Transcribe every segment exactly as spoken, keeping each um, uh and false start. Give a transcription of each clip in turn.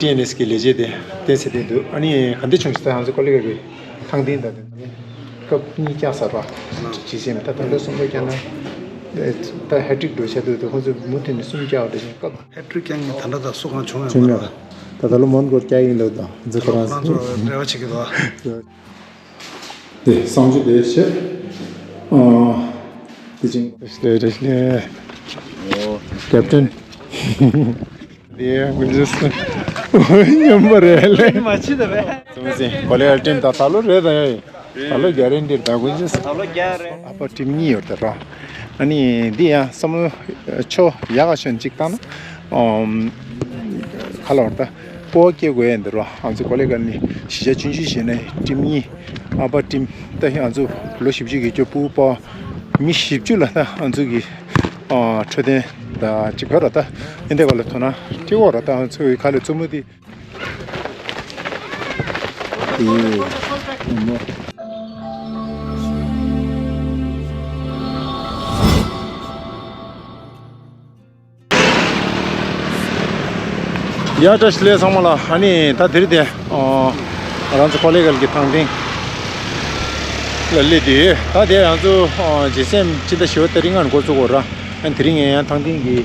ཊི་ཨེན་ཨེས་གི་ལས་བྱེད་དེ་བསྟན་ཟེར་དེ་འདུག་ཨ་ནི་ག་འདྲ་བྱུང་ཞིག་ད་ང་ཚོ་ཀོ་ལི་གལ་གྱི་ཐང་སྟེང་ད་དེ་སྐབས་གཉིས་བཀྱག་ཚར་བ་ཇི་སེམས་ད་ད་ལོ་གསུམ་པ་བཀྱག་ན་ད་ཧེ་ཊི་རིག་འགྲོ་བྱ་འདུག་ད་ཁོང་ཚོ་མུ་མཐུད་ནས་གསུམ་བཀྱག་བ་འདྲ་བྱུང་སྐབས། ཧེ་ཊི་རིག་བཀྱག་ངས་ད་ལྟ་ད་སུ་གང་བྱུང་ཡོད་བྱུང་མ་ཡོད་རེད། ད་ད་ལོ་མོན་གྷོར་བཀྱག་ཡིན་ལབ་ད་འཛི་ཁོ་རང་ཁོ་རང་ཚོ་རེ་བ་བྱེད་ཀྱི་འདུག་དེ་གསང་སྤྱོད་དེ་བྱེད། ཨ། དེ་ཅིང་། ལེ་ལེ་ལེ། ཀེབ་ཊན། དེ་ངུ་ཇི་སི། ཉམས་པ་རེད་ལེ། མ་ཕྱི་ད་བས། ཙུམ་སི་གོ་ལེ་ཨལ་ཊིམ་ད་ད་ལོ་རེད་ད་ཡ། ད་ལོ་རྒྱ་རེད་འདིར་ད་ངུ་ཇི་སི། ད་ལོ་རྒྱ་རེད། ཨ་ཕ་ཊིམ་གཉིས་ཡོད་ད་ར། ཨ་ནི་འདི་ཡང་བསམ་བློ་ཆོ་ཡག་ག་ཤོན་ཅིག་བཏང་ན། ཨམ། ཁ་ལོར་ད། སྤོ་སྐྱེ་དགོས་ཡ་འདི་རོ། ང་ཚོ་ཀོ་ལེ་གལ་ནི་གཞིས་ཆགས་ཆུང་ཆུང་བྱས་ནས་ཊིམ་གཉིས། ཨ་ཕ་ཊིམ་ད་ང་ཚོ་ལོ་བཞི་བཅུ་གི་སྐྱོ་སྤུ་སྤོ་མི་བཞི་བཅུ་ལ་ད་ང་ཚོ་གི་ཨ་འཕྲོད་བསྟེན་ད་ཅིག་བོད་ར་ད་ཨེ་འདི་ག་ལ་ཐོ་ན་ཏི་འོ་ར་ད་ང་ཚོ་གི་ཁ་ལས་རྩུབ་མོ་དེ། དེ། ཡ་བཀྲ་ཤིས་བདེ་ལེགས་ཚང་མ་ལ། ཨ་ནི་ད་དེ་རིང་དེ་ཨ་ང་རང་ཚོ་ཀོ་ལེ་གལ་གྱི་ཐང་སྟེང་ལ་སླེབས་དུས་ད་དེ་ང་ཚོ་ཨ་ཇི་སེམས་སྤྱི་ཟླ་བཞི་པ་ཏ་རིག་ལྔ་ནས་འགོ་བཙུགས་དགོས་ར། ཨ་ནི་དེ་རིང་ངས་ཡང་ཐང་སྟེང་གི་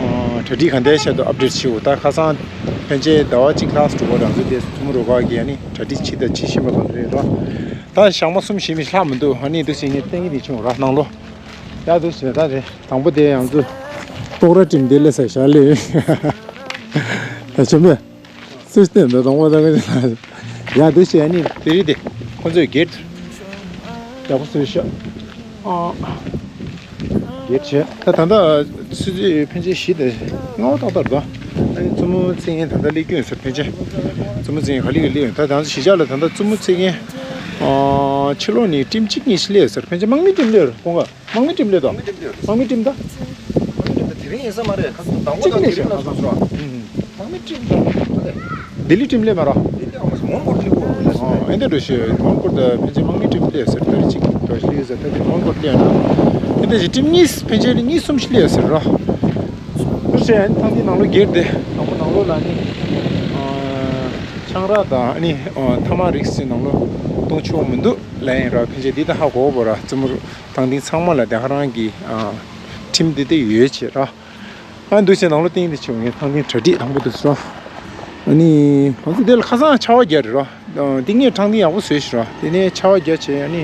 ཨ་གྲ་སྒྲིག་ག་འདྲ་བྱས་འདུག་ཨབ་ཌེཊ་བྱེད་དགོས། ད་ཁ་སང་ཕན་ཆད་ཟླ་བ་གཅིག་ལྷག་འགྲོ་བ་རང་ཚོ་དེ་ཐུ་མུ་རུ་ག་གི་ཨ་ནི་གྲ་སྒྲིག་བྱེད་ད་བྱེད་བཞིན་པ་ག་རེ་རེད་ར། ད་ཞག་མ་གསུམ་བཞི་མི་ལྷག་མི་འདུག་ཨ་ནི་འདུག་ཟེར་ངས་བསྟན་གྱི་དེ་བྱུང་ར་ནང་ལོ། ཡ་འདུག་ཟེར་ད་རེད། དང་པོ་དེ་ང་ཚོ་ལྟོགས་ར་ཊིམ་དེ་ལས་ས་ཞག་ལས་ཡོད། ད་ཆེན་པོས་སུས་བསྟན་འདུག་དང་པོ་ད་ག་ཡ་འདུག་ཟེར་ཨ་ནི་དེ་རིང་དེ་ཁོང་ཚོས་གེ་ཊི་ཡག་པོ་བཟོས་ཤག་ཨ། གེ་ཊི་བྱས། ད་ད་ལྟ་ཆུ་ཚོད་ཕན་ཆད་བཞི་དང་ལྔ་པ་ཏག་ཏག་རེད་པ། ཨ་ནི་མཚོ་མོ་རྩེ་མཁན་ད་ལྟ་སླེབས་ཀྱི་ཡོད་ཟེར། ཕན་ཆད་མཚོ་མོ་རྩེ་མཁན་ག་ལེ་ག་ལེ་ཡོད། ད་ང་ཚོ་གཞིས་ཆགས་ལ་ད་ལྟ་མཚོ་མོ་རྩེ་མཁན་ཨ་ཕྱི་ལོགས་ནས་ཊིམ་གཅིག་གཉིས་ཤིག་སླེབས་ཟེར། ཕན་ཆད་དམག་མི་ཊིམ་སླེབས་རེད་ཁོང་ག་དམག་མི་ཊིམ་སླེབས་དང་། དམག་མི་ཊིམ་ད། དམག་མི་ཊིམ་ད་དེ་རིང་ཡིན་ས་མ་རེད། ཁ་སང་དང་པོ་དང་དེ་རིང་ལ་སོང་ཟེར་བ། དམག་མི་ཊིམ་ད་ལྡི་ལི་ཊིམ་སླེབས་མ་རེད། ལྡི་ལི་ཨ་མ་སོང་མོན་གྷོ་སླེབས་གོ་ལ་སོང་། ཨ་འདི་འགྲོ་ཤེས་མོན་གྷོ་ད་ཕན་ཆད་དམག་མི་ཊིམ་སླེབས་ཟེར། ད་རེ་གཅིག་ད་སླེབས་ཟེར། ད་དེ་མོན་གྷོ་སླེབས་ན། ཨ་འདི་ཞིག་ཊིམ་གཉིས་ཕན་ཆད་གཉིས་གསུམ་ཞིག་སླེབས་ཟེར་རོ། འདུག་ཟེར་ཨ་ནི་ཐང་འདི་ནང་ལོགས་སྒེར་དེ་དང་པོ་ནང་ལོགས་ལ་ནི། ཨ་ཆང་རག་དང་ཨ་ནི་ཨ་ཐ་མག་རིགས་ནང་ལོགས་གཏོང་ཆོག་མི་འདུག་ལབ་ཡིན་ར། ཕན་ཆད་འདི་ད་ཧ་གོ་བོ་ར་རྩེ་མོ། ཐང་སྟེང་ཚང་མ་ལ་དེ་ག་རང་གི་ཨ་ཁྲིམས་དེ་དེ་ཡོད་ཆེ་ར། ཨ་འདུག་ཟེར་ནང་ལོགས་སྟེང་དེ་ཆེ་བ་ངས་ཐང་སྟེང་གྲ་སྒྲིག་དང་པོ་འདུག་ཟེར། ཨ་ནི་ང་ཚོ་དེ་ལ་ཁ་སང་ཆར་པ་བརྒྱབ་རེད་ར། ཨ་འདི་ངས་ཐང་སྟེང་ཡག་པོ་བཟོས་ཤག་ར། དེ་ནས་ཆར་པ་བརྒྱབ་བྱས་ཨ་ནི།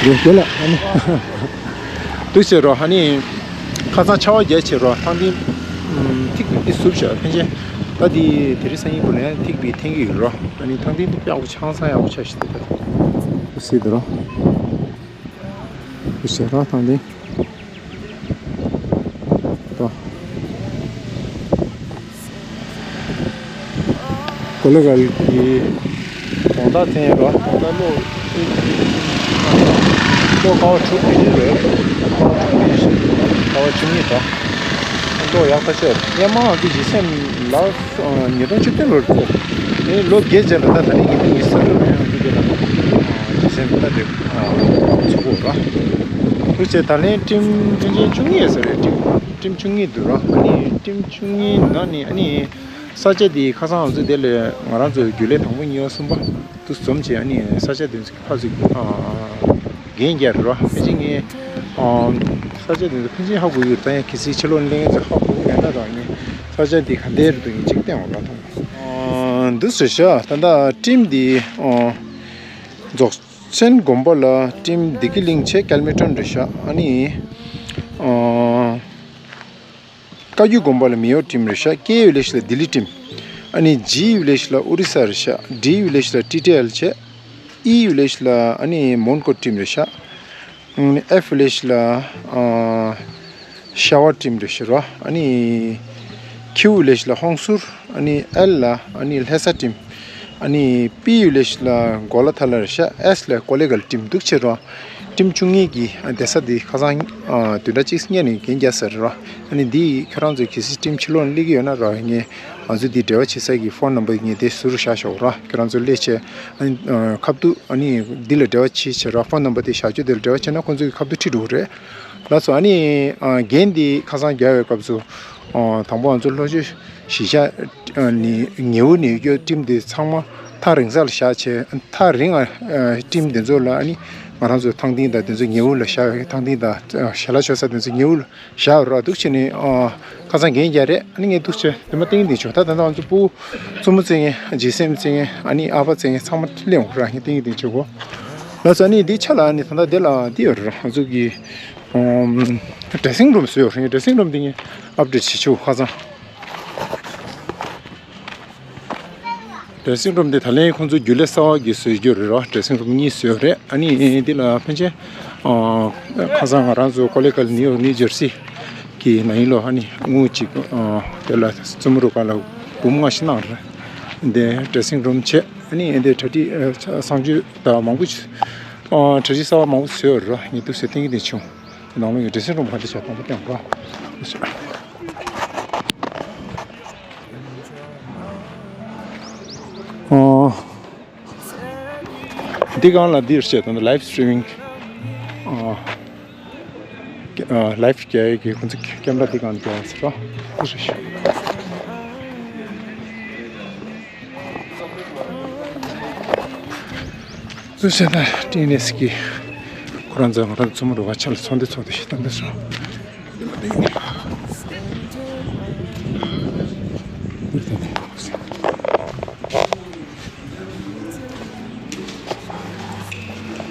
དེ་དེ་ལ་ཨ་ནི། འདུག་ཟེར་ར་ཨ་ནི། ཁ་སང་ཆར་པ་བརྒྱབ་བྱས་ར་ཐང་སྟེང་ཐིགས་པ་དེ་ཟུབ་ཤག་ཕན་ཆད། ད་དེ་དེ་རིང་སང་ཉིན་གུ་ལ་ཡང་ཐིགས་པ་འཐེན་གྱི་ཡོད་ར། ཨ་ནི་ཐང་སྟེང་དེ་ཡག་པོ་ཆང་ས་ཡག་པོ་ཆགས་ཤག་དེ་ད། སྲིད་དེ་ར། དེ་བྱས་ར་ཐང་སྟེང་། ད། ཀོ་ལེ་གལ་གྱི་དགོང་དག་མཚན་ར་དགོང་དག་གློག་གློག་ཀ་བ་དྲུག་དེ་རེད། ཀ་བ་དྲུག་དེ་ཀ་བ་བཅུ་གཉིས་དང་། གློག་ཡག་ཐག་ཆོད། སྔོན་མ་ང་ཚོ་གཞིས་སེམས་ལ་ཉིས་སྟོང་བཅུ་བདུན་ལོར་ཚུགས། དེ་ལོ་བརྒྱད་ཅན་ལ་ད་ད་ནི་ཉིས་སྟོང་ཉི་ཤུ་རྩ་དྲུག་ལ་ཡང་ང་ཚོ་དེ་ལ་གཞིས་སེམས་ད་དེ་ཚུགས་དགོས་ར། དེ་བྱས་ད་ལན་ཊིམ་ཕལ་ཆེར་བཅུ་གཉིས་ཟེར་རེད། ཊིམ་ཊིམ་བཅུ་གཉིས་འདུག་ར། ཨ་ནི་ཊིམ་བཅུ་གཉིས་ནང་ནས་ཨ་ནི་ས་ཆ་དེ་ཁ་སང་ང་ཚོ་དེ་ལ་ང་རང་ཚོ་རྒྱུན་ལས་དང་པོ་གཉིས་པ་གསུམ་པ་དུ་འཛོམས་བྱས་ཨ་ནི་ས་ཆ་དེ་ཚོ་ཕར་ཚུར་ཨ་འགན་རྒྱག་རེད་ར། ཕལ་ཆེར་ངས་ཨ་ས་ཆ་དེ་ཚོ་ཕལ་ཆེར་ཧ་གོ་གི་རེད། ད་ཡང་གལ་སྲིད་ཕྱི་ལོགས་ནས་སླེབས་མཁན་ཚོས་ཧ་གོ་གི་མེད་ན་ར། ངས་ས་ཆ་དེ་ག་འདྲ་རེད་འདུག་ངས་གཅིག་བསྟན་འོང་ར། ཐོང་། ཨ་འདུག་ཟེར་ཤག་ད་ལྟ་ཊིམ་དེ་ཨ་རྫོགས་ཆེན་དགོན་པ་ལ་ཊིམ་བདེ་སྐྱིད་གླིང་བྱས་སྐལ་མེད་ཊིམ་རེད་ཤག་ཨ་ནི་ཨ་བཀའ་བརྒྱུད་དགོན་པ་ལ་མེའོ་ཊིམ་རེད་ཤག་ཀེ་ཝི་ལེ་ཇི་ལ་ལྡི་ལི་ཊིམ། ཨ་ནི་ཇི་ཝི་ལེ་ཇི་ལ་ཨོ་རི་ས་རེད་ཤག་ཌི་ཝི་ལེ་ཇི་ལ་ཊི་ཊི་ཨེལ་བྱས། ཨི་ཝི་ལེ་ཇི་ལ་ཨ་ནི་མོན་གྷོ་ཊིམ་རེད་ཤག་ཨ་ནི་ཨེཕ་ཝི་ལེ་ཇི་ལ་ཨ་ཤ་བ་ཊིམ་རེད་ཤག་ར། ཨ་ནི་ཁྱུ་ཝི་ལེ་ཇི་ལ་ཧོང་སུར། ཨ་ནི་ཨེལ་ལ་ཨ་ནི་ལྷ་ས་ཊིམ། ཨ་ནི་པི་ཝི་ལེ་ཇི་ལ་གོ་ལ་ཐ་ལ་རེད་ཤག་ཨེས་ལ་ཀོ་ལེ་གལ་ཊིམ་འདུག་བྱས་ར། ཊིམ་བཅུ་གཉིས་ཀྱི་ཨ་བསྡད་ས་དེ་ཁ་སང་ཨ་བདུན་ཕྲག་གཅིག་སྔོན་ནས་འགན་བརྒྱབ་ཚར་ར། ཨ་ནི་འདི་ཁྱོད་རང་ཚོས་གལ་སྲིད་ཊིམ་ཕྱི་ལོགས་ནས་སླེབས་ཀྱི་ཡོད་ན་ར། ངས་ང་ཚོ་འདི་འབྲེལ་བ་བྱེད་ས་གི་ཕོན་ནམ་བར་ངས་དེ་ཟུར་བཞག་ཤོག་ར། ཁྱོད་རང་ཚོ་སླེབས་བྱས་ཨ་ནི་ཨ་ཁ་ཐུག་ཨ་ནི་འདི་ལ་འབྲེལ་བ་བྱེད་བྱས་ར། ཕོན་ནམ་བར་དེ་བཞག་རྒྱུ་དེ་ལ་འབྲེལ་བ་བྱས་ན་ཁོང་ཚོ་གི་ཁ་ཐུག་ཁྲིད་འགྲོ་གི་རེད། ལགས་སོ། ཨ་ནི་ཨ་འགན་འདི་ཁ་སང་རྒྱག་པའི་སྐབས་སུ་ ཨ་དང་པོ་ང་ཚོ་ལྷོ་ཕྱོགས་གཞིས་ཆགས་ཨ་ནི་ཉེ་བོ་ནས་ཡོད་ཊིམ་དེ་ཚང་མ་ཐག་རིང་ས་ལ་བཞག་བྱས། ཐག་རིང་ང་ཨ་ཊིམ་དེ་ཚོ་ལ་ཨ་ནི་ང་རང་ཚོ་ཐང་སྟེང་དང་དེ་ཚོ་ཉེ་བོ་ལ་བཞག་ཡོད། ཐང་སྟེང་དང་ཨ་ཞལ་ལག་མཆོད་ས་དེ་ཚོ་ཉེ་བོ་ལ་བཞག་ཡོད་ར། འདུག་བྱས་ནས་ཨ་ཁ་སང་རྒན་རྒྱག་རེད། ཨ་ནི་ངས་འདུག་བྱས་དེ་མ་ཏིང་ཏིང་བྱུང་། ད་ད་ལྟ་ང་ཚོ་སྤུ་བོ་བཙུན་མོ་བཙལ་མཁན་རྗེས་སེམས་བཙལ་མཁན་ཨ་ནི་ཨ་ཕ་བཙལ་མཁན་ཚང་མ་སླེབས་ཡོང་ར། ངས་ཏིང་ཏིང་བྱེད་གོ། ལགས་སོ། ཨ་ནི་འདི་ཆ་ལ་ཨ་ནི་ད་ལྟ་འདི་ལ་འདི་ཡོད་ར། ང་ཚོ་གི་ཨམ་ཌེ་སིང་རུམ་བཟོས་ཡོད་རེད། ཌེ་སིང་རུམ་འདི་ངས་ཨབ་ཌེཊ་བྱེད་ཆོག་ཁ་སང་། ཌེ་སིང་རུམ་འདི་ད་ལན་ཁོང་ཚོ་རྒྱུན་ལས་གསར་པ་གིས་བཟོས་རྒྱུ་རེད་ར། ཌེ་སིང་རུམ་གཉིས་བཟོས་ཡོད་རེད། ཨ་ནི་འདི་ལ་ཕན་ཆད་ཨ་ཁ་སང་ང་རང་ཚོ་ཀོ་ལི་གྷལ་ནིའུ་ཡོག་ནིའུ་ཇར་སི་གི་ནང་ཡིན་ལོ། ཨ་ནི་དངུལ་གཅིག་ཨ་དེ་ལ་བཙུན་མོ་རུ་ཁག་ལ་འབུམ་ལྔ་བཞི་གནང་རེད། འདི་ཌེ་སིང་རུམ་བྱས། ཨ་ནི་འདི་གྲ་སྒྲིག་ཨ་གསང་སྤྱོད་དང་མང་པོ་ཨ་གྲ་སྒྲིག་གསར་པ་མང་པོ་བཟོས་ཡོད་རེད། ངས་འདུག་སེ་ཏིང་ཏིང་བྱུང་། ནང་ལོགས་ཀྱི་ཌེ་སིང་རུམ་ག་འདྲ་བྱས་དང་པོ་སྟོན་གོ། ཨོ། འདི་སྒང་ལ་འདིར་བྱས་དང་ལའིབ་སི་ཊི་རི་མིང་ཨོ། ཨ་ལའིབ་རྒྱག་ཡས་ཀྱི་ཁོང་ཚོ་ཀེམ་ར་འདི་སྒང་རྒྱག་ཡས་ཟེར་རོ། འདི་རེད་ཤག། ཚུལ་བཤད་ན་ཏི་ནེ་སི་ཀི་ཁོ་རང་ཚོ་ང་རང་ཚོ་མོ་རུ་བ་ཆ་ལ་ཚོགས་འདུ་ཚོགས་འདུ་ཞིག་བཏང་འདུག་སོང་།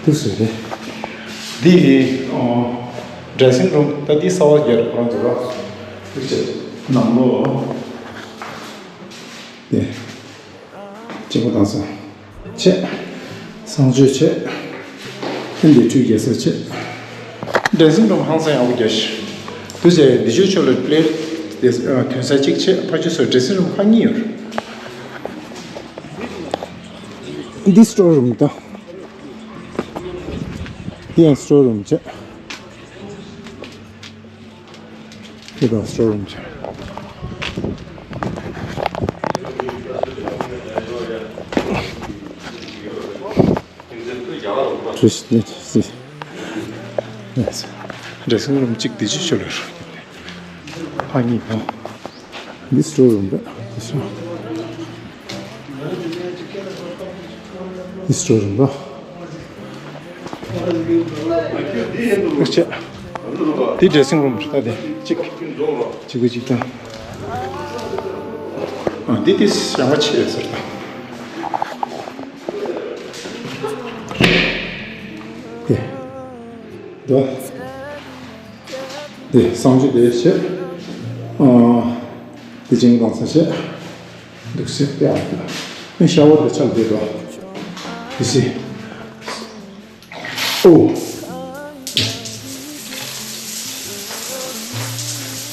འདུག་ཟེར་ཏེ། འདི་ནི་ཌེ་སིང་རུམ། ད་འདི་གསར་པ་རྒྱག་རེད་ཁོ་རང་ཚོ་ར། འདུག་ཟེར་ནང་ལོགས་ཏེ། གཅིག་པོ་དང་སོང་། ཆེ། གསང་སྤྱོད་ཆེ། ཨེ་འདི་ཁྲུས་རྒྱག་ས་ཆེ། ཌེ་སིང་རུམ་ཧང་སང་ཡག་པོ་རྒྱག་ཤག། དུས་ཚོད་འདི་ཆོས་ཆོས་ལ་པླེ་ཏོན་ས་གཅིག་ཆེ། ཕ་ཆུ་སོ་ཌེ་སིང་རུམ་ཁག་གཉིས་ཡོད་རེད། འདི་སི་ཊོར་རུམ་དང་། འདི་ཡང་སི་ཊོར་རུམ་ཆེ། དེ་དང་སི་ཊོར་རུམ་ཆེ། ཌེ་སིང་རུམ་གཅིག་དེ་ཅི་ཤོད་ལ་རུ། ཕ་གཉིས་དང་། འདི་སི་ཊོར་རུམ་རེད། འདི་སི་ཊོར་རུམ་རེད། ཨོ་ཁེ། འདི་ཌེ་སིང་རུམ་རེད། ད་དེ་གཅིག་གཅིག་གི་གཅིག་དང་། ཨ་འདི་དེ་ཡང་མ་ཆེ་ཟེར་ད། དེ། འདི། འདི་གསང་སྤྱོད་དེ་བྱས། ཨ་འདི་ཅིང་དང་ས་བྱས། འདུག་སེ་བལྟས་ཨ། ཨེ་ཤ་ཝར་དེ་ཆགས་བསྡད་འགྲོ། དེ་སི། ཨོ།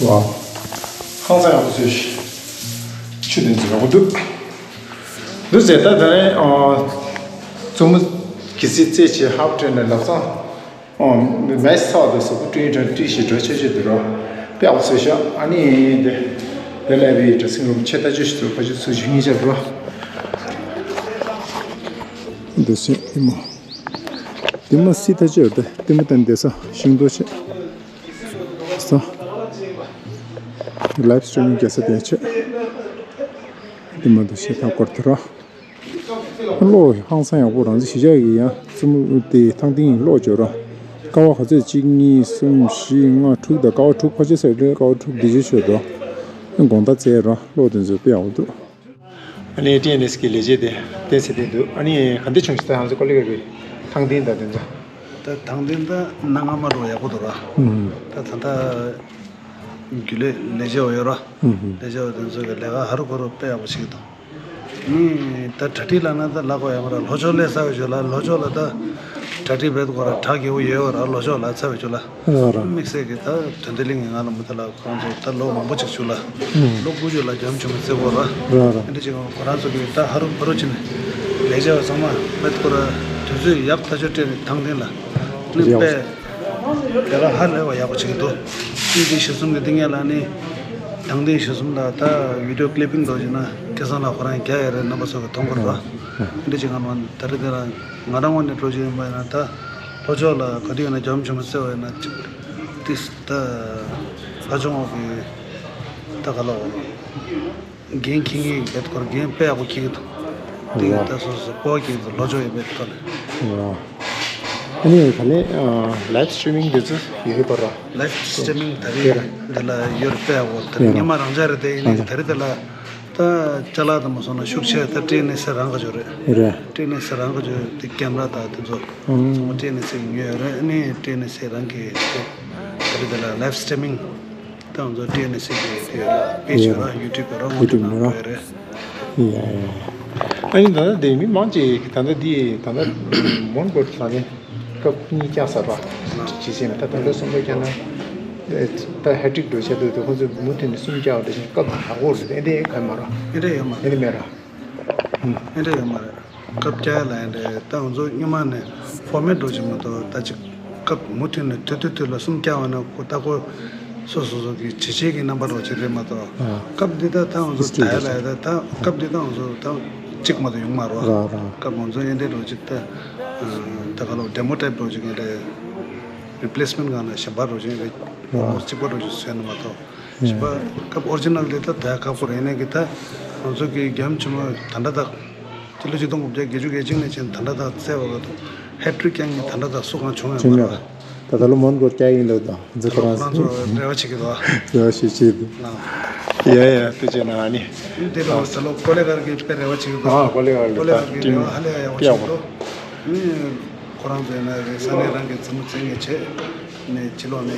ཝའོ། ཧང་སང་ཡག་པོ་བཟོས་ཤག། ཆུ་དེ་ཚོ་ཡག་པོ་འདུག། འདུག་ཟེར་ད་ད་ནས་ཨ་བཙུན་མོ་གི་སི་རྩེ་ཆེ་ཧབ་ཏྲེན་ནས་ལབ་ཙང་། ཨོ། མེ་སི་ཚ་བ་དང་གཟུགས་པོ་བཀྲུས་ཀྲང་བཀྲུས་ཤིག་འགྲོ་ཆོག་ཆོག་དེ་རོ། དཔེ་ཡག་པོ་བཟོས་ཤག། ཨ་ནི་དེ་དེ་ལས་བི་ཌེ་སིང་རུམ་ཆེ་ཐག་ཆོད་ཞིག་ཏུ་ཁ་ཆུ་ཚུར་ཞིག་གཉིས་ཆར་རོ། འདི་སེ་ཨི་མོ། དེ་མ་སི་ཐག་ཆོད་དེ་དེ་མ་བསྟན་དེ་ས་ཤིང་ཏོག་ཆེ། ས། ལའིབ་སི་ཊི་རི་མིང་རྒྱག་ས་དེ་ཆེ། དེ་མ་དུ་ཤེས་ཐག་སྐོར་དེ་རོ། གློག་ཧང་སང་ཡག་པོ། རང་ཚོ་གཞིས་ཆགས་ཀྱི་ཡང་བཙུན་མོ་དེ་ཐང་སྟེང་གློག་འབྱོར་ར། ཀ་བ་ག་ཚོད་གཅིག་གཉིས་གསུམ་བཞི་ལྔ་དྲུག་དང་། ཀ་བ་དྲུག་ཕལ་ཆེར་ཟེར་རེད། ཀ་བ་དྲུག་འདི་ཆོས་ཆོས་འགྲོ། དགོང་དག་བཙལ་ར་གློག་དེ་ཚོ་དཔེ་ཡག་པོ་འདུག། ཨ་ནི་ཊི་ཨེན་ཨེས་ཀྱི་ལས་བྱེད་དེ་བསྟན་ཚེ་བསྟན་འདུག། ཨ་ནི་ག་འདྲ་བྱུང་ཞིག་ད་ང་ཚོ་ཀོ་ལི་གྷལ་གྱི་ཐང་སྟེང་དང་དེ་ཚོ། ད་ཐང་སྟེང་ད་གནའ་སྔ་མ་འདྲ་ཡག་པོ་འདུག་ར། ཨུམ། ད་ད་ལྟ་རྒྱུན་ལས་ལས་བྱེད་པ་ཡོད་ར། ཨུམ། ལས་བྱེད་པ་དེ་ཚོ་གི་ལས་ཀ་ཧ་རུ་གོ་རུ་དཔེ་ཡག་པོ་བྱེད་ཀྱི་འདུག། ནི་ད་གྲ་སྒྲིག་ལ་ན་ད་ལ་གོ་ཡ་མ་ར། ལྷོ་ཕྱོགས་ལས་ས་བའི་ཇོ་ལ། ལྷོ་ཕྱོགས་ལ་ད་གྲ་སྒྲིག་བེད་གོ་ར། གྲ་རྒྱས་པོ་ཡོད་ར། ལྷོ་ཕྱོགས་ལ་ཚ་བའི་ཇོ་ལ། ར་ར། དམིགས་བསལ་གྱི་ད་དོན་དེ་ལིང་གི་ང་ལ་མུ་མཐའ་ལ་ཁོང་ཚོ་ད་ལོ་མང་པོ་ཅིག་བཞུགས་ལ། ཨུམ། ལོ་དགུ་བཅུ་ལ་རྒྱམ་ཆུང་མ་བརྩི་གོ་ར། ར་ར། ཨ་འདྲ་ཅིག་ཁོ་རང་ཚོ་གི་ད་ཧ་རུ་ཧ་རུ་ཕྱིན་ནས་ལས་བྱ་བ་ཚང་མ་མེད་གོ་ར། དུས་ཚོད་ཡག་ཐག་ཆོད་སྤྲད་ནས་ཐང་སྟེང་ལ་ནི་ཡག་པོ། དཔེ་དེ་ལ་ཧ་ལས་པ་ཡག་པོ་བྱེད་ཀྱི་འདུག། ཨིན་ཇི་གཞི་གསུམ་གྱི་སྟེང་ཡ་ལ་ནི་དང་ཐིང་གཞི་གསུམ་ལ་ད་བི་ཌིའོ་ཀི་ལི་པིང་འདྲ་བྱས་ན་སྐལ་བཟང་ལགས་ཁོ་རང་རྒྱག་ཡ་རེད། རྣམ་པ་ཚོ་གི་མཐོང་གི་རེད་བ། ཨིན་ཇི་གང་མ་ད་རེད། དེ་ལ་ང་རང་ངོས་ནས་འགྲོ་རྒྱུ་ཡིན་པ་ཡིན་ན་ད་ལྷོ་ཕྱོགས་ལ་ག་དུས་ཡིན་ན་རྒྱ་མོ་ཆུང་མ་བརྩི་བ་ཡིན་ན་ཅིག་ཏིས་ད་ལྷ་ལྕམ་འོག་གི་ ད་ག་ལ་འོ། འགན་འཁྱེར་མཁན་གྱི་བེད་ཁོར་འགན་དཔེ་ཡག་པོ་འཁྱེར་གྱི་འདུག་དེ་གི་ད་སོ་སོ་སྤོ་འཁྱེར་གྱི་འདུག་ལོ་ཅོག་ཡོད་པའི་ཐོག་ནས། ཨ་ནི་ད་ནི་ལའིབ་སི་ཊི་རི་མིང་དེ་ཚོ་ཡོད་པ་ར། ལའིབ་སི་ཊི་རི་མིང་ད་རེས་འདི་ལ་ཡོད་རེད། དཔེ་ཡག་པོ་ད་རེས་སྔོན་མ་རང་འཇགས་རེད། དེ་ཡིན་ནའི་ད་རེས་དེ་ལ་ད་ཅ་ལག་དང་མ་སོང་ན་ཤུགས་ཆེ། ད་ཊི་ཨེན་ཨེ་སི་ཨེ་རང་ག་ཅོ་རེད། ཊི་ཨེན་ཨེ་སི་ཨེ་རང་ག་ཅོ་དེ་ཀེམ་ར་དང་དེ་ཚོ་ཚང་མ་ཊི་ཨེན་ཨེ་སི་ཨེ་གི་ཉོས་ཡོད་རེད། ཨ་ནི་ཊི་ཨེན་ཨེ་སི་ཨེ་རང་གི་ད་རེས་དེ་ལ་ལའིབ་སི་ཊི་རི་མིང་། ད་ང་ཚོ་ཊི་ཨེན་ཨེ་སི་ཨེ་གི་པེ་ཇི་ར་ཡུ་ཊུབ་ར་ཡུ་ཊུབ་ནང་ཡོད་རེད། ཡ་ཡ། ཨ་ནི་ད་ལྟ་དེ་མི་མང་ཅིག་ད་ལྟ་འདི་ད་ལྟ་མོན་གྷོ་ལ་ནི་ཀབ་གཉིས་བཀྱག་ཚར་བ། ཇི་སྲིད་ད་ད་ལྟ་གསུམ་པ་བཀྱག་ན་ད་ཧེ་ཊི་རིག་འགྲོ་བྱས་འདུག་དེ་ཁོང་ཚོས་མུ་མཐུད་ནས་གསུམ་བཀྱག་པ་དེ་བཞིན་ཀབ་ཡག་པོ་རེད། ཨེ་འདྲ་ཡིན་ག་མ་ར། ཨེ་འདྲ་ཡོད་མ་ཨེ་འདྲ་མེད་ར། ཨེ་འདྲ་ཡོད་མ་རེད། སྐབས་བསྐྱལ་ཡ་ལ་ཡིན་རེད། ད་ང་ཚོ་སྔོན་མ་ནས་ཕོར་མེ་ཊི་འདྲ་ཅིག་མ་གཏོགས་ད་ཅིག་སྐབས་མུ་མཐུད་ནས་དུས་དུས་དུས་ལ་གསུམ་བསྐྱལ་བ་ན་ཁོ་ད་ཁོ་སོ་སོ་སོ་གི་བྱས་རྗེས་ཀྱི་རྣམ་པ་འདྲ་ཅིག་རེད་མ་གཏོགས། ཨ། སྐབས་འདི་ད་ད་ང་ཚོ་ད་ཡ་ལ་ཡ་ད་ད་སྐབས་འདི་ད་ང་ཚོ་ད་གཅིག་མ་གཏོགས་ཡོང་མ་རེད་བ། ར་ར། སྐབས་ང་ཚོ་ཨེ་འདྲ་འདྲ་ཅིག་ད་ད་ག་ལོ་ཌེ་མོ་ཊའིབ་འདྲ་ཅིག་ཨེ་འདྲ་རི་པི་ལེ་སི་མེན་ཊི་སྒང་ལ་གཞན་པ་འདྲ་ཅིག་ཨེ་འདྲ་ར་གཅིག་པ་འདྲ་ཅིག་བཟོས་ན་མ་གཏོགས། བྱས་པ་སྐབས་ཨོ་རི་ཇི་ནལ་དེ་ད་ད་ཁག་པོ་རེད། ཡིན་ནའི་གི་ད་ང་ཚོ་གི་རྒྱལ་ཡུམ་ཆེན་མོ་ད་ལྟ་དག་སྤྱི་ལོ་ཆིག་སྟོང་དགུ་བརྒྱ་བརྒྱད་ཅུ་གྱ་གཅིག་ནས་བྱས་ད་ལྟ་དག་བཙལ་བ་ག་དུ་ཧེ་ཊི་རིག་རྐྱང་གི་ད་ལྟ་དག་སུ་གང་བྱུང་ཡོད་མ་རེད། ད་ད་ལོ་མོན་གྷོ་བསྐྱལ་ཡིན་ལོ་དང་འཛི་ཁོ་རང་ཁོ་རང་ཚོ་རེ་བ་བྱེད་ཀྱི་འདུག་རེ་བ་བྱེད་བྱེད་འདུག་ཡ་ཡ་དེ་བྱས་ན་ཨ་ནི། དེ་ལོ་ད་ལོ་ཀོ་ལེ་གར་གྱི་དཔེ་རེ་བ་བྱེད་ཀྱི་འདུག་ཨ་ཀོ་ལེ་གར་ཀོ་ལེ་གར་གྱི་རེ་བ་ཧ་ལས་ཡག་པོ་བྱེད་ཀྱི་འདུག་ཨ་ནི། ཁོ་རང་ཚོ་ཡིན་ན་རེད། ས་གནས་རང་གི་མཛུབ་མོ་བཙན་གྱི་བྱས་ནས་ཕྱི་ལོགས་ནས་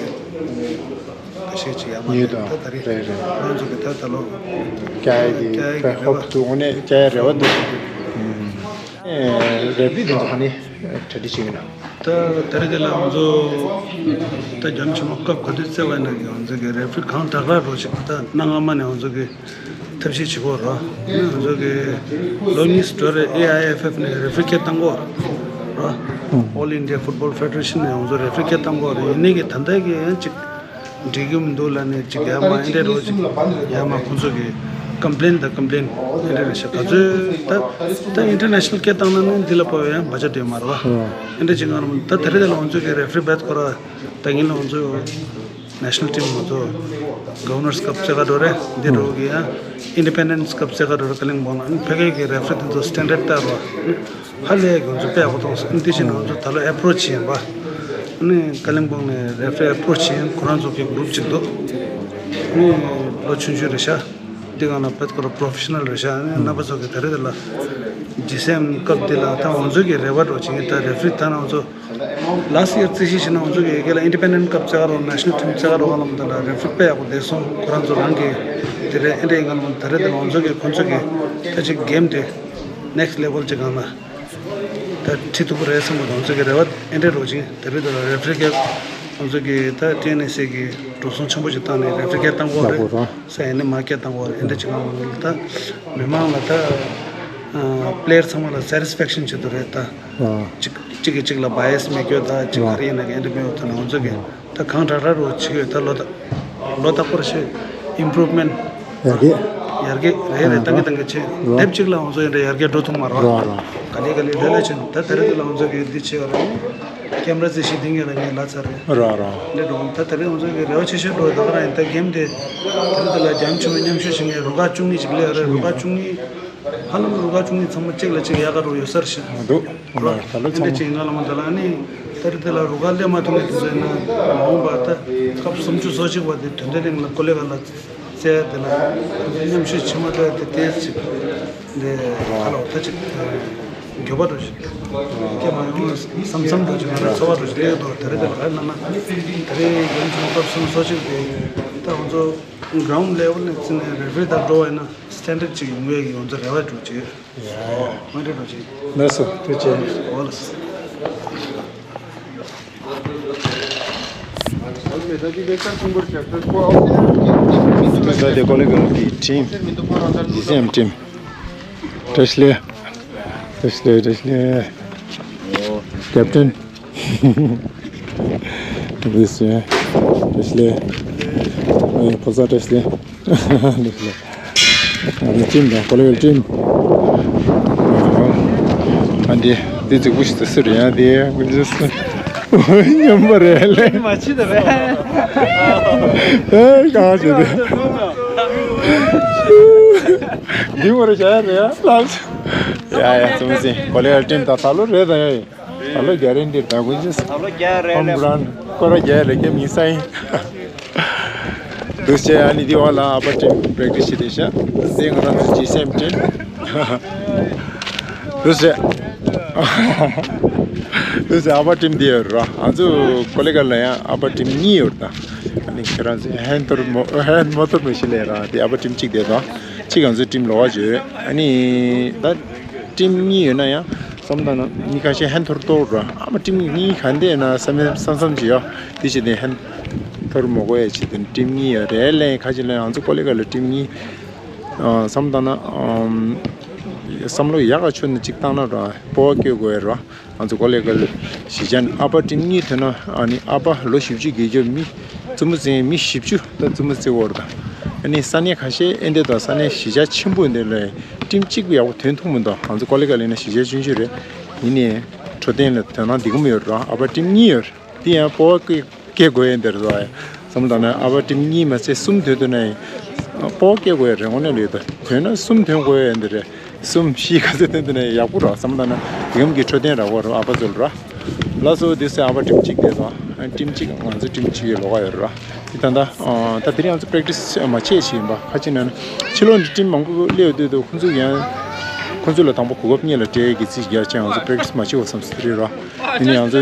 ཁ་ཤས་ཅིག་ཡར་མར་ཉོས་དང་ད་ད་རེད། རེད་རེད། ཁོ་རང་ཚོ་གི་ད་ད་ལོ་བསྐྱལ་ཡ་གི་བསྐྱལ་ཡ་གི་དཔེ་རེ་ཧོབ་བ་འདུག་དངོས་གནས་བསྐྱལ་ཡ་རེ་བ་འདུག་ཨེ་རེ་ཕི་རི་དེ་ཚོ་ཧ་ནི་གྲ་སྒྲིག་བྱེད་ཀྱི་ན། ད་ད་རེས་དེ་ལ་ང་ཚོ་ད་རྒྱ་མི་ཆེན་མོ་སྐབས་ག་དུས་བརྩི་བ་ཡིན་ན་གི་ང་ཚོ་གི་རེ་ཕི་རི་གང་དྲག་དྲག་རོགས་ཞིག་ད་གནའ་སྔ་མ་ནས་ང་ཚོ་གི་ཐབས་ཤེས་བྱེད་དགོས་རོ། ང་ཚོ་གི་ལོ་གཉིས་སུ་འགྲོ་རེད། ཨེ་ཨའི་ཨེཕ་ཨེཕ་ནས་རེ་ཕི་རི་སྐད་བཏང་གོ་རོ། ཨོལ་ཨིན་ཌི་ཡ་ཕུཊ་བོལ་ཕེ་ཌེ་རེ་ཤན་ནས་ང་ཚོ་རེ་ཕི་རི་སྐད་བཏང་གོ་རེད། ཡིན་ནའི་གི་ད་ལྟ་གི་ཡང་ཅིག་འགྲིག་གི་མི་འདུག་ལབ་ནས་ཅིག་ཡར་མར་ཨེ་འདྲས་རོ་ཅིག་ཡར་མར་ཁོང་ཚོ་གི་ཀམ་པི་ལེན་དང་ཀམ་པི་ལེན་ཨེ་འདྲས་རེད་ཤག་ག་ཚོད་ད་ད་ཨིན་ཊར་ནེ་ཤ་ནལ་སྐད་བཏང་ན་ནི་འདི་ལ་ཕོག་ཡང་བ་ཅ་འདྲེ་མ་རེད་བ། ཨེ་འདྲས་ཅིག་ང་རང་ད་དེ་རིང་ད་ལ་ང་ཚོ་གི་རེ་ཕི་རི་བེད་ཁོ་ར་ད་ཡིན་ལ་ང་ཚོ། ནེ་ཤ་ནལ་ཊིམ་ང་ཚོ་གོ་ཝར་ནར་སི་ཀབ་རྩེ་ག་འགྲོ་རེད། འདི་འགྲོ་གི་ཡ་ཨིན་ཌི་པེན་ཌེན་སི་ཀབ་རྩེ་ག་འགྲོ་རེད། ཀ་ལིང་པོང་ལ་ཨ་ནི་ཕ་གི་གི་རེ་ཕི་རི་དེ་ཚོ་སི་ཊན་ཌར་ལྟར་བ་ཧ་ལས་ཀྱི་ང་ཚོ་དཔེ་ཡག་པོ་མཐོང་སོང་། ཨ་ནི་དེ་བཞིན་ང་ཚོ་ད་ལོ་ཨེ་པོ་རོ་ཆི་ཡིན་པ་ཨ་ནི་ཀ་ལིང་པོང་ནས་རེ་ཕི་རི་ཨེ་པོ་རོ་ཆི་ཡིན། ཁོ་རང་ཚོ་གི་གུ་རུབ་ཅིག་འདུག་ཨ་ནི་ལོ་ཆུང་ཆུང་རེད་ཤག་འདི་ག་ན་བེད་ཁོ་ར་པོ་རོ་ཕེ་ཤ་ནལ་རེད་ཤག་ཨ་ནི་རྣམ་པ་ཚོ་གི་ད་རེས་དེ་ལ་ཇི་སི་ཨེམ་ཀབ་འདི་ལ་ད་ང་ཚོ་གི་རེ་བ་འགྲོ་བྱེད་ཀྱི་ད་རེ་ཕི་རི་ད་ང་ཚོ། ལ་སི་ཡར་རྩིས་གཞི་བྱས་ན་ང་ཚོ་གི་ཡ་གི་ལ་ཨིན་ཌི་པེན་ཌེན་སི་ཀབ་རྩེ་ག་རོགས་ནེ་ཤ་ནལ་ཊིམ་རྩེ་ག་རོགས་ག་ལམ་དེ་ལ་རེ་ཕི་རི་དཔེ་ཡག་པོ་བསྡད་སོང་། ཁོ་རང་ཚོ་རང་གི་དེ་རེད། ཨེ་འདྲས་ཡིན་ག་ལམ་དེ་རེད། དེ་ལ་ང་ཚོ་གི་ཁོ་ཚོ་གི་ད་ཅིག་གེམ་དེ་ནེག་སི་ཊི་ལེ་ཝལ་ཅིག་སྒང་ལ་ད་ཁྲིད་ཐུབ་ཀྱི་རེད་བསམ་གི་འདུག་ང་ཚོ་གི་རེ་བ་ཨེ་འདྲས་རོགས་ཅིག་དེ་རེད། དེ་ལ་རེ་ཕི་རི་སྐད་ང་ཚོ་གི་ད་ཊི་ཨེན་ཨེ་སི་ཨེ་གི་འགྲོ་སོང་ཆེན་པོ་ཅིག་བཏང་ནས་རེ་ཕི་རི་སྐད་བཏང་གི་ཡོད་རེད། ཡག་པོ་རེད། ས་ཡ་ནས་མ་སྐད་བཏང་གི་ཡོད་རེད། ཨེ་འདྲས་ཅིག་སྒང་ལ་ད་མི་མང་ལ་ད་པི་ལེ་ཡར་ཚང་མ་ལ་སེ་ཊིས་ཕེག་ཤན་བྱེད་དུ་རེད་ད། གཅིག་གཅིག་གིས་གཅིག་ལ་བ་ཡ་སི་མེད་རྒྱུ་དང་གཅིག་ག་རེ་ཡིན་ན་གི་ཨེ་འདྲ་མེད་པ་ཐོན་ན་ང་ཚོ་གི་ད་གང་དྲག་དྲག་རུ་བྱེད་ཀྱི་ཡོད། ད་ལོ་ད་ལོ་ད་སྐོར་ཞིག་ཨིམ་པུ་རུབ་མེན་ཊི་ཡར་རྒྱས། ཡར་རྒྱས་རེ་རེ་བཏང་གི་བཏང་གི་བྱེད། རོ། དེབ་གཅིག་ལ་ང་ཚོ་ཡིན་ན་ཡར་རྒྱས་འགྲོ་ཐུབ་མ་རེད་བ། རོ་རོ། ག་ལེ་ག་ལེ་ལེ་ལེ་བྱེད་ད་དེ་རིང་འདི་ལ་ང་ཚོ་གི་འདི་བྱེད་ཡོད་རེད། ཀེམ་ར་རྩིས་གཞི་འདི་ངས་རང་ངས་ལབ་ཚར་རེད། རོ་རོ། འདི་འགྲོ་ད་དེ་རིང་ང་ཚོ་གི་རེ་བ་ཆེ་ཤོས་འགྲོ་ད་ག་རང་ཡིན། ད་གེམ་དེ་དེ་རིང་འདི་ལ་རྒྱ་མི་ཆུང་མ་མཉམ་ཞུགས་བྱེད་མཁན་རུ་ཁག་བཅུ་གཉིས་ཅིག་སླེབས་ཡོད་རེད། རུ་ཁག་བཅུ་གཉིས། ཧ་ལམ་རུ་ཁག་བཅུ་གཉིས་ཚང་མ་གཅིག་ལ་གཅིག་ཡག་ག་རུ་ཡོད་ས་རེད་ཤག་མི་འདུག་རོ། ད་ལོ་ཚང་མ་ཨེ་འདྲ་ཅིག་ཡིན་ན་ལ་མ་ད་ལ་ཨ་ནི་ད་རེས་དེ་ལ་རུ་ཁག་སླེབས་མ་ཐུབ་མཁན་དེ་ཚོ་ཡིན་ན་མ་འོངས་པ་ད་སྐབས་སུམ་ཅུ་སོ་གཅིག་པ་དེ་དོན་ལྡན་གླིང་ལ་ཀོ་ལེ་ག་ལ་བཙལ་དེ་ལ་མཉམ་ཞུགས་བྱེད་མ་ཐུབ་དེ་ཏོག་ཙམ་དེ་ཧ་ལ་ད་ཅིག་འགྱོད་པ་འདྲ་ཞིག་སྐྱེ་མ་ཡོང་བསམ་བསམ་འདྲ་ཞིག་ང་རང་ཚོར་བ་འདྲ་ཞིག་སླེབས་འདུག་ད་རེས་དེ་ལ་ཧ་ལ་ན་ད་རེས་རྒྱུན་ཆུང་སྐབས་སུམ་ཅུ་སོ་གཅིག་དེ་ད་ང་ཚོ་གྷ་རའུན་ཌི་ལེ་ཝལ་ནས་བརྩིས་ནས་རེ་ཕི་རི་དང་འགྲོ་བ་ཡིན་ན། སི་ཊན་ཌར་ཌི་ཅིག་ཡོང་ཡས་ཀྱི་ང་ཚོ་རེ་བ་འདྲ་ཅིག་ཡོད། ཡ་ཡ། མ་འདྲ་འདྲ་ཅིག་ལགས་སོ། ཐུགས་རྗེ་ཆེ། འོ་ལགས་སོ། ད་དེ་ཀོ་ལེ་གི་ཊིམ། ཇི་སི་ཨེམ་ཊིམ། བཀྲ་ཤིས་བདེ་ལེགས། བཀྲ་ཤིས་བདེ་ལེགས། བཀྲ་ཤིས་བདེ་ལེགས། ཀེབ་ཊན། This year, Tesla. ཕོ་གསར་Tesla. Tesla. ཨ་ནི་ཊིམ་དང་ཀོ་ལེ་ཝལ་ཊིམ། ཨ་འདི་འདི་རྫིག་པོ་ཞིག་ཏུ་སུ་རེད་ཡང་འདི་མཉམ་པ་རེད་ལེ། མ་ཕྱི་ད་རེད། ཨེ་ག་ཅི་འདི། འདི་མོ་རེ་བྱ་ཡ་རེད་ཡ། ལགས། ཡ་ཡ། ཙུམ་སི་ཀོ་ལི་གལ་ཊིམ་དང་ད་ལོ་རེད་ད་ཡ། ད་ལོ་གྷ་རན་ཊི་ད་ཀུན་ཅི། ད་ལོ་གྷ་རན་ཊི། ཧོམ་རན་སྐོར་ར་རྒྱག་ལེ་ཀེ་མི་སའི། འདུག་སེ་ཨ་ནི་འདི་འོག་ལ་ཨ་ཕ་ཊིམ་པེག་ཊིས་བྱེད་དེ་ཤག་འདི་ང་རང་ཚོ་ཇི་སེམ་ཊིམ། འདུག་སེ། འདུག་སེ་ཨ་ཕ་ཊིམ་འདི་ཡོད་ར། ང་ཚོ་ཀོ་ལི་གལ་ལ་ཡང་ཨ་ཕ་ཊིམ་གཉིས་ཡོད་ད། ཨ་ནི་ཁྱེད་རང་ཚོ་ཧན་ཐོར་མོ་ཧན་མོ་ཐོར་མེ་ཤིན་ལས་ར། དེ་ཨ་ཕ་ཊིམ་གཅིག་དེ་དང་གཅིག་ང་ཚོའི་ཊིམ་ལོགས་ཀ་བརྗོད། ཨ་ནི་ད་ཊིམ་གཉིས་ཡོད་ན་ཡང་བསམ་ད་ན་མི་ཁ་ཤས་ཧན་ཐོར་ཏོར་ར། ཨ་མ་ཊིམ་གཉིས་ག་འདྲ་ན་བསམ་བསམ་བསམ་གྱི་ཡོད། དེ་བྱས་ཏེ་ཧན་ཐོར་མོ་གོ་ཡ་བྱས་ཏེ་ཊིམ་གཉིས་ཡོད་རེད་ལས། ཁ་ཅིག་ལ་ང་ཚོ་ཀོ་ལི་གལ་ལ་ཊིམ་གཉིས། ཨ་བསམ་ད་ན་ཨམ་བསམ་བློ་ཡག་ག་ཆོད་ནས་གཅིག་བཏང་ན་ར་སྤོབས་པ་སྐྱེ་དགོས་ར། ང་ཚོ་ཀོ་ལི་གལ་གཞིས་ཆགས་ནས་ཨ་ཕ་ཊིམ་གཉིས་ཐོན་ན་ཨ་ནི་ཨ་ཕ་ལོ་བཞི་བཅུ་བརྒལ་རྒྱུ་མི་བཙུན་མོ་བཙན་མི་བཞི་བཅུ་ད་བཙུན་མོ་བཙན་བོར་ད། ཨ་ནི་ས་གནས་ཁ་ཤས་ཨེ་འདྲ་དང་ས་གནས་གཞིས་ཆགས་ཆེན་པོ་འདི་ལ་ཊིམ་གཅིག་པུ་ཡག་པོ་ཐོན་ཐུབ་མི་འདུག་ང་ཚོ་ཀོ་ལི་གལ་ལ་ཡིན་ན་གཞིས་ཆགས་ཆུང་ཆུང་རེད། ཡིན་ནའི་འཕྲོད་བསྟེན་ལ་དོ་སྣང་འདི་ག་མི་ཡོད་ར། ཨ་ཕ་ཊིམ་གཉིས་ཡོད་ར། འདི་ཡང་སྤོབས་པ་སྐྱེ་དགོས་ཡ་འདི་རེད་ཟེར་བ་ཡ། བསམ་བློ་བཏང་ན་ཨ་ཕ་ཊིམ་གཉིས་མ་ཚད་གསུམ་ཐོན་ཐུབ་ན་ཡང་སྤོབས་པ་སྐྱེ་དགོས་ཡ་རེད། དངོས་གནས་ལོས་ད་ཐོན་ན་གསུམ་ཐོན་དགོས་ཡ་འདི་རེད། གསུམ་བཞི་ག་ཚོད་ཐོན་ཐུབ་ན་ཡག་པོ་རེད། བསམ་བློ་བཏང་ན་འདི་གམ་གྱི་འཕྲོད་བསྟེན་རག་པ་རེད། ཨ་ཕ་ཚོ་ལ་ར། ལགས་སོ། འདི་སེ་ཨ་ཕ་ཊིམ་གཅིག་དེ་དང་ཊིམ་གཅིག་ང་ཚོ་ཊིམ་གཅིག་ཡོད་ལོགས་ཀ་ཡོད་ར། འདི་ད་ལྟ་ད་དེ་རིང་ང་ཚོ་པེག་ཊིས་མ་བྱས་ཤིག་ཡིན་པ། ཁ་ཅིག་ན་ཕྱི་ལོགས་འདི་ཊིམ་མང་པོ་སླེབས་ཡོད་དུས་དུ་ཁོང་ཚོ་ཡང་ཁོང་ཚོ་ལ་དང་པོ་གོ་སྐབས་གཉིས་ལ་སྤྲད་ཀྱི་རྩིས་རྒྱག་ཆེད་ང་ཚོ་པེག་ཊིས་མ་བྱེད་བ་བསམ་སྲིད་རེད་ར། ཡིན་ནའི་ང་ཚོ་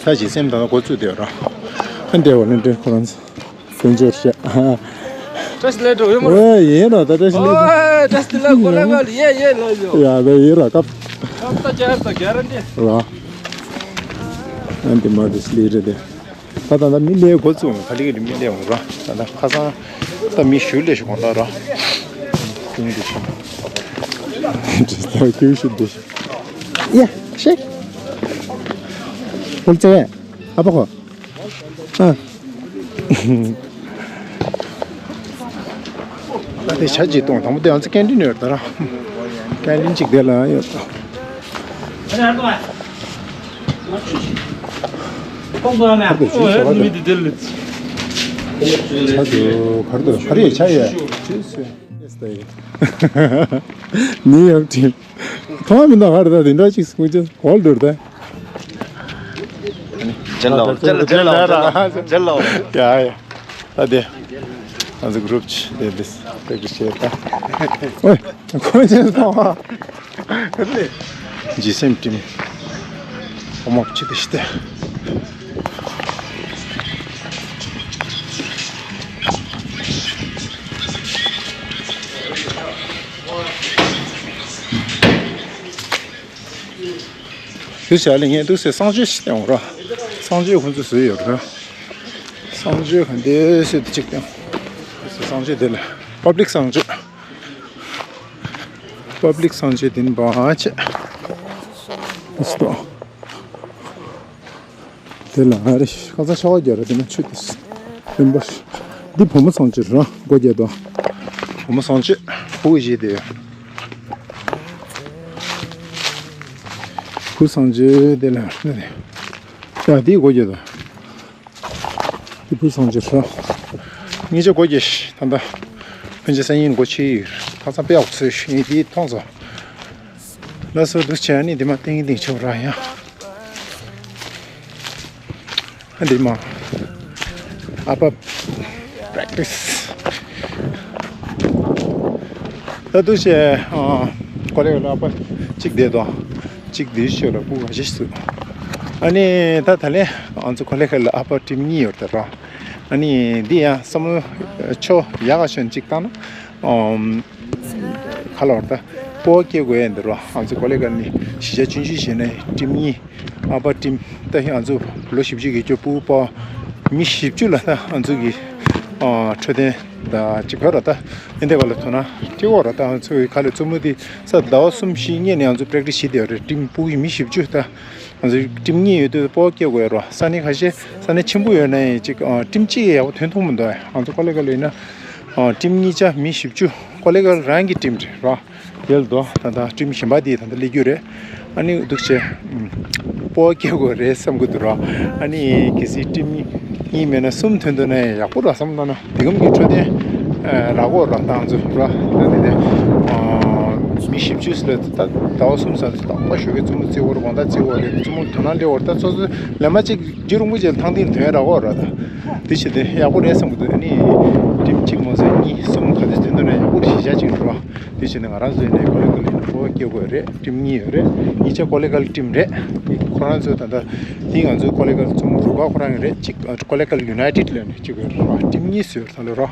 ད་ཇི་སེམ་ད་ལྟ་འགོ་བཙུགས་བསྡད་ཡོད་ར། ཨ་འདྲ་བ་ལན་འདྲེ་ཁོ་རང་ཚོ་དཀོན་མཆོག་ཤ། བཀྲ་ཤིས་བདེ་ལེགས་ཡོད་མ་རེད། ཨོ་ཡིན་ར། ད་བཀྲ་ཤིས་བདེ་ལེགས། ཨོ་བཀྲ་ཤིས་བདེ་ལེགས། གོ་ལ་ག་ལ་ཡེ་ཡེ་ལོ་ཡོ། ཡ་ད་ཡིན་ར་ཀབ། ཀབ་ད་རྒྱ་ད་རྒྱ་ར་འདི། ར། ཨ་འདི་མ་དེ་སླེ་རེད་དེ། ད་ད་ད་མི་ལས་འགོ་བཙུགས་ག་ལེ་ག་ལེ་མི་ལས་འོང་ར། ད་ད་ཁ་སང་ད་མི་ཞུ་ལས་ཞུ་གང་ལྟར་ར། ཀུན་འདི་ཞུ། ད་ཀུན་ཞུ་འདི་ཞུ། ཡ་ཤེ། ཧོལ་ཙེ། ཨ་ཕ་ཁོ། ཨ། ད་དེ་ཆ་ཅིག་གཏོང་། དང་པོ་དེ་ང་ཚོ་ཀན་ཊིན་ཡོད་ད་ར། ཀན་ཊིན་ཅིག་དེ་ལ་ཡོད། ཁ་དེ་ཆུ་ཤོར་བ་དེ། ཆ་དེ་གར་དུ་གར་ཡོད་ཆ་ཡོད། ནིའུ་ཡོག་ཊིམ། མཐོང་མི་འདུག་ཧར་ད་དེ་འདྲ་ཅིག་སྐུ་ཅན་གོལ་འདུར་ད། ཇན་ལའོ། ཇན་ལའོ། ཇན་ལའོ། ཇན་ལའོ། ཡ་ཡ། ད་དེ། ང་ཚོ་གུ་རུབ་ཅིག་དེ་དེ་པེག་ཊིས་བྱེད་ད། ཨོའི། གོལ་ཅན་མཐོང་བ། ཇི་སེམ་ཊིམ། ཧོམ་ཝོག་བྱེད་དེ་ཤི་ད། དུས་ཆ་ལ་ངས་འདུག་སེ་གསང་སྤྱོད་ཞིག་བཏང་ར། གསང་སྤྱོད་ཁོང་ཚོས་བཟོས་ཡོད་ར། གསང་སྤྱོད་ག་འདྲ་སེ་དེ་གཅིག་བཏང་། གསང་སྤྱོད་དེ་ལ་པབ་ལིག་གསང་སྤྱོད། པབ་ལིག་གསང་སྤྱོད་དེ་ནི་བང་ཆེ། སྟོ། དེ་ལ་ཨ་རེ་ཁ་ཚ་ཤ་བ་རྒྱ་ར་དེ་ན་ཆུ་དེ་སེམས་པ། འདི་བུ་མོ་གསང་སྤྱོད་ར་སྒོ་རྒྱག་དོ། བུ་མོ་གསང་སྤྱོད་བུ་གཞི་དེ། བུ་གསང་སྤྱོད་དེ་ལ་ཨ་རེ། ཡ་དེའི་སྒོ་རྒྱག་དོ། དེ་བུ་གསང་སྤྱོད་ར། ཉིན་ཆ་སྒོ་རྒྱག་ཤི་ད་ལྟ། ཕན་ཆད་སང་ཉིན་སྒོ་ཕྱེ་ཡིར་ཁ་ཚ་དཔེ་ཡག་ཚོས་ཤི་ཡིན་དེའི་མཐོང་ཚོ། ལ་སོ་འདུག་བྱས་ནི་འདི་མ་ཏིང་ཏིང་ཆོག་ར་ཡ། འདི་མ། ཨ་ཕ་པེག་ཊིས། ད་འདུག་བྱས་ཀོ་ལི་གལ་ལ་ཨ་ཕ་གཅིག་བསྡད་དོ། གཅིག་འདི་ཤོད་ལ་སྤུ་ག་ཞིག་སུ། ཨ་ནི་ད་ད་ལན་ང་ཚོ་ཀོ་ལི་གལ་ལ་ཨ་ཕ་ཊིམ་གཉིས་ཡོད་དེ་ར། ཨ་ནི་འདི་ཡང་བསམ་བློ་ཆོ་ཡག་ག་ཤོད་གཅིག་བཏང་ན། ཨམ། ག་ལ་བར་ད། སྤོབས་པ་སྐྱེ་དགོས་ཡ་འདི་རོ། ང་ཚོ་ཀོ་ལི་གལ་ནི་གཞིས་ཆགས་ཆུང་ཆུང་ཞིག་ནས་ཊིམ་གཉིས། ཨ་ཕ་ཊིམ། ད་ང་ཚོ་ལོ་བཞི་བཅུ་གི་སྐྱོ་སྤུ་པ། མི་བཞི་བཅུ་ལ་ད་ང་ཚོ་གི། ཨ། འཕྲོད་བསྟེན་ད་ཅིག་བོད་ར་ད། ཨེ་འདི་ག་ལ་ཐོན་ན་ཏི་བོ་ར་ད་ང་ཚོ་གི་ག་ལ་བཙུན་མོ་དེ་ས་ཟླ་བ་གསུམ་བཞི་གཉིས་ནས་ང་ཚོ་པེག་ཊིས་བྱེད་དེ་རེད། ཊིམ་སྤུ་གུ་མི་བཞི་བཅུ་ད། ང་ཚོ་ཊིམ་གཉིས་ཡོད་དུས་སྤོབས་པ་སྐྱེ་དགོས་ཡ་རོ། ས་གནས་ཁ་ཤས་ས་གནས་ཆེན་པོ་ཡོད་ན་ཡང་ཅིག་ཨ། ཊིམ་གཅིག་ཡག་པོ་ཐོན་ཐུབ་མི་འདུག་ང་ཚོ་ཀོ་ལི་གལ་ཡིན་ན། ཨ། ཊིམ་གཉིས་ཆ་མི་བཞི་བཅུ། ཀོ་ལི་གལ་རང་གི་ཊིམ་རེད་རོ། དེ་ལ་དོ་ད་ལྟ་ཊིམ་གཞན་པ་དེ་ད་ལྟ་སླེབས་རྒྱུ་རེད། ཨ་ནི་འདུག་བྱས། སྤོབས་པ་སྐྱེ་དགོས་རེད་བསམ་གི་འདུག་རོ། ཨ་ནི་གལ་སྲིད་ཊིམ་གཉིས་མེད་ན་གསུམ་ཐོན་འདུག་ན་ཡག་པོ་རོ་བསམ་ད་ན། དེ་གམ་གྱི་འཕྲོད་བསྟེན་ ར་གོ་ར་ཏང་ཚོ་ར་ད་དེ་དེ་མི་བཞི་བཅུ་ལ་ད་ཟླ་བ་གསུམ་ཙམ་ཙམ་ད་པ་ཞོགས་ཀས་རྩུབ་མོ་རྩེ་བར་དགོང་དག་རྩེ་བར་རེད། རྩུབ་མོ་དོ་སྣང་སླེབས་བར་ད་ཚོ་ཚོ་ལས་མ་གཅིག་རྒྱུ་རིང་པོ་ཅིག་ཐང་ཐིང་དོན་ར་གོ་ར་ད་དེ་བྱེད་དེ་ཡག་པོ་རེད་བསམ་གི་འདུག་ཨ་ནི་ཊིམ་གཅིག་མ་ཟད་གཉིས་གསུམ་ག་དེ་དོན་དུ་ན་ཡག་པོ་རེད་ཤེས་བྱ་ཅིག་རེད་ར། དེ་བྱས་ནས་ང་རང་ཚོའི་ནས་ཀོ་ལེ་ཀོ་ལེ་ནས་ཕོ་བ་སྐྱེ་དགོས་རེད། ཊིམ་གཉིས་ཡོད་རེད། གཉིས་ཆ་ཀོ་ལེ་ཀལ་ཊིམ་རེད། ཁོ་རང་ཚོ་ད་ལྟ་དེ་ང་ཚོའི་ཀོ་ལེ་ཀལ་ཚོ་རུ་ཁག་ཁོ་རང་གི་རེད། གཅིག་ཀོ་ལེ་ཀལ་ཡུ་ནའི་ཊེཌ་ལབ་ནས་གཅིག་ཡོད་རེད། ཊིམ་གཉིས་སུ་ཡོད་རེད། ད་ལོ་རོ་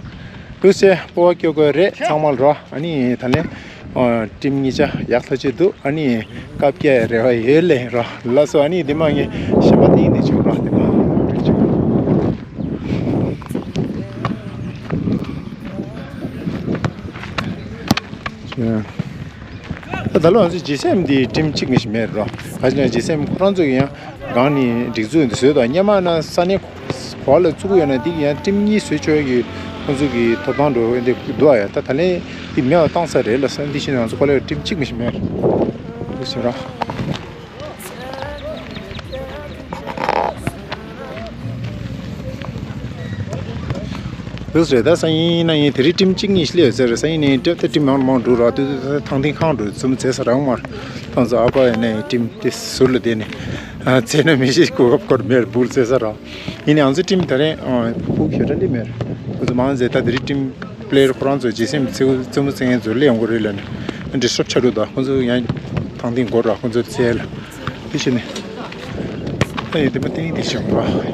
དུ་སེ་ཕོ་བ་སྐྱེ་དགོས་རེད་ཚང་མ་ལ་རོ། ཨ་ནི་ད་ལན་ཊིམ་གཉིས་ཆ་ཡག་ཐག་ཆོད་འདུག་ཨ་ནི་བཀའ་བཀྱག་རེ་བ་ཡོད་ལེ་རོ་ལ་སོ། ཨ་ནི་དེ་མ་ངས་གཞན་པ་ཏིང་དེ་བྱུང་རོ་དེ་མ་རེད་ཅིག་ད་ལོ་ང་ཚོ་ཇི་སི་ཨེམ་འདི་ཊིམ་གཅིག་མི་ཞིག་མེད་རོ། ག་ཅི་ན་ཇི་སི་ཨེམ་ཁོ་རང་ཚོ་གི་ཡང་སྒང་ནས་སྒྲིག་འཛུགས་འདི་བཟོས་དང་སྔོན་མ་ན་ས་གནས་གོ་བ་ལ་བཙུགས་ཡོད་ན་འདི་གི་ཡང་ཊིམ་གཉིས་བཟོས་ཆོག་གི་ཁོང་ཚོ་གི་ཐོབ་ཐང་འགྲོ་འདི་འདུག་ཨ། ཡ་ད་ད་ལན་འདི་མེད་པ་བཏང་ས་རེད་ལ་ས་འདི་ཕྱིན་ང་ཚོ་ཁོ་ལ་ཊིམ་གཅིག་མི་ཞིག་མེད་རེད་ཟེར་རོ། དུས་རེད་ད་སང་ཉིན་ན་ཡིན་དེ་རིང་ཊིམ་གཅིག་གཉིས་སླེབས་ཟེར་རེད། སང་ཉིན་ནས་ཊིམ་ཊིམ་མང་མང་འགྲོ་ར་དུས་དུས་ཐང་ཐིང་ཁང་འགྲོ་ཙུམ་ཚེ་ས་རང་མར་ཐང་ཚོ་ཨ་ཕ་ཡ་ནས་ཊིམ་དེ་ཟུར་ལ་བསྡད་ནས་ཚེ་ན་མི་ཤེས་གོ་སྐབས་སྐོར་མེར་འབུར་ཚེ་ས་རང་ཡིན་ནས་ང་ཚོ་ཊིམ་ད་རེས་ཕུག་ཞེ་དྲག་འདི་མེར་ཁོ་ཚོ་མང་ཟེར་ད་དེ་རིང་ཊིམ་པི་ལེ་ཡར་ཁོ་རང་ཚོ་ཇི་སི་ཨེམ་ཚེ་ཚེ་མོ་ཚེ་ངན་ཚོ་སླེབས་ཡོང་གི་རེད་ལ་ནས་ཌི་སི་ཊབ་ཆགས་འགྲོ་ད་ཁོ་ཚོ་ཡང་ཐང་ཐིང་འགོར་ར་ཁོ་ཚོ་ཚེ་ལ། དེ་བྱས་ནས་ད་ཡིན་དེ་མ་བསྟན་དེ་བྱུང་ར་ཡ་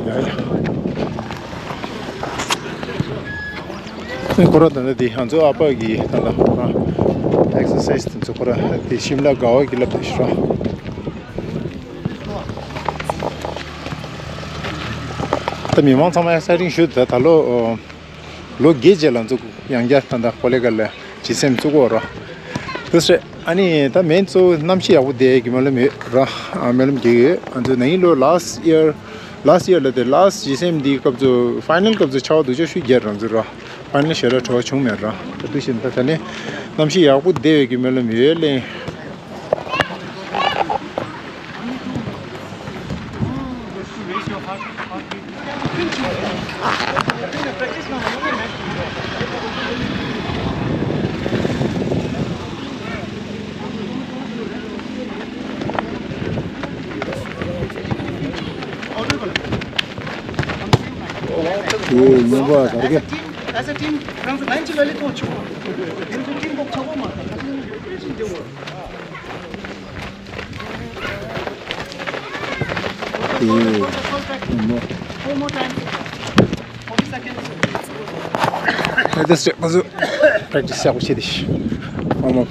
ཡ། ཁོ་ར་ད་ནི་དེ་ང་ཚོ་ཨ་ཕ་གི་ད་ལ་ཁོ་ར་ཨེག་སར་སའི་ཛི་དེ་ཚོ་ཁོ་ར་དེ་ཤིམ་ལ་དགའ་བ་གི་ལབ་དེ་ཤི་ར། ད་མི་མང་ཚང་མ་ཡང་ས་རིང་ཞུ་ད་ད་ལོ། ལོ་བརྒྱད་རྗེས་ལ་འཛུགས་ཡང་བསྐྱར་ད་ལྟ་ཀོ་ལེ་གལ་ལ་ཇི་སི་ཨེམ་བཙུགས་ཡོད་ར། དེ་སྲིད་ཨ་ནི་ད་མེན་གཙོ་བོ་གནམ་གཤིས་ཡག་པོ་བསྡད་ཀྱི་སྨོན་ལམ་ཡོད་ར། ཨ་སྨོན་ལམ་རྒྱག་གི་ཡོད། ང་ཚོ་ན་ཡིན་ལོ་ལཱ་སི་ཡར་ལཱ་སི་ཡར་ལ་དེ་ལཱ་སི་ཇི་སི་ཨེམ་འདིའི་སྐབས་སུ་ཕའི་ནལ་སྐབས་སུ་ཆར་པ་སྡུག་ཅག་ཤུགས་རྒྱག་རང་ཚོ་ར། ཕའི་ནལ་ཞེ་དྲག་བྲོ་བ་བྱུང་མེད་ར། ད་དུས་ཤིན་ད་ད་ནི་གནམ་གཤིས་ཡག་པོ་བསྡད་ཡོད་ཀྱི་སྨོན་ལམ་ཡོད་ལེ། As a team, as a team, རང་ཚོ་ལན་གཅིག་ལ་ལས་གཏོང་ཆོག་གོ། རང་ཚོ་ཊིམ་བོག་ཆོག་གོ་མ། Practice ཡག་པོ་བྱེད་དེ། Warm up.